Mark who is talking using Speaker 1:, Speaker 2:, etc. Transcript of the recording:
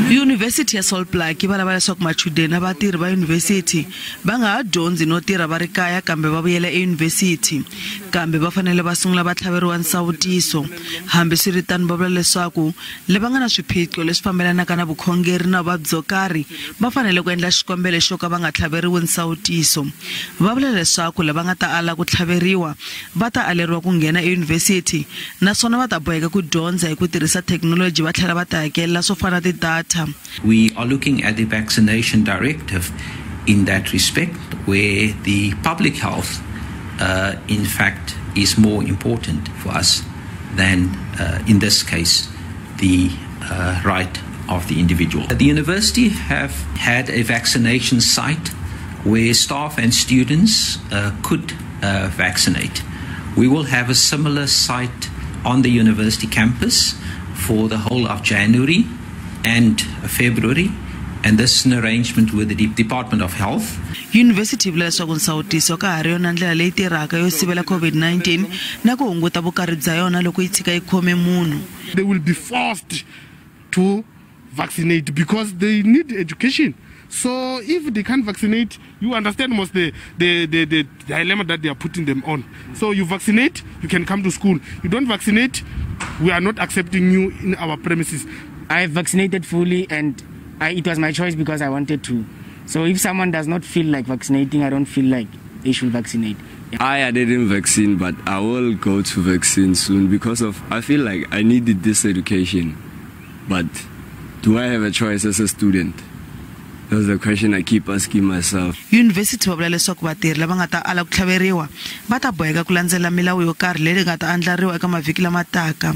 Speaker 1: Yunivhesiti ya Sol Plaatje va lava leswaku machudeni na vatirhi va yunivhesiti va nga ha dyondzi no tirha va ri kaya kambe va vuyela eyunivhesiti, kambe va fanele va sungula va tlhaveriwa nsawutiso. Hambiswiritano, va vula leswaku lava nga na swiphiqo leswi fambelanaka na vukhongeri na vuvabyi byo karhi va fanele ku endla xikombelo xo ka va nga tlhaveriwi nsawutiso. Va vula leswaku lava nga ta ala ku tlhaveriwa va ta aleriwa ku nghena eyunivhesiti naswona va ta boheka ku dyondza hi ku tirhisa thekinoloji va tlhela va ti hakelela swo fana na ti-data.
Speaker 2: We are looking at the vaccination directive in that respect, where the public health, in fact, is more important for us than, in this case, the right of the individual. The university have had a vaccination site where staff and students could vaccinate. We will have a similar site on the university campus for the whole of January and February, and this is an arrangement with the Department of Health.
Speaker 1: Yunivhesiti yi vula leswaku nsawutiso ka ha ri yona ndlela leyi tirhaka yo sivela COVID-19 na ku hunguta vukarhi bya yona loko yi tshika yi khome munhu.
Speaker 3: They will be forced to vaccinate because they need education. So if they can't vaccinate, you understand most the dilemma that they are putting them on. So you vaccinate, you can come to school. You don't vaccinate, we are not accepting you in our premises.
Speaker 4: I vaccinated fully, and it was my choice because I wanted to. So if someone does not feel like vaccinating, I don't feel like they should vaccinate.
Speaker 5: I didn't vaccine, but I will go to vaccine soon because of I feel like I needed this education. But do I have a choice as a student? That's the question I keep asking myself.
Speaker 1: Yunivhesiti va vula leswaku vatirhi lava nga ta ala ku tlhaveriwa va ta boheka ku landzela milawu yo karhi leyi nga ta andlariwa eka mavhiki lama taka.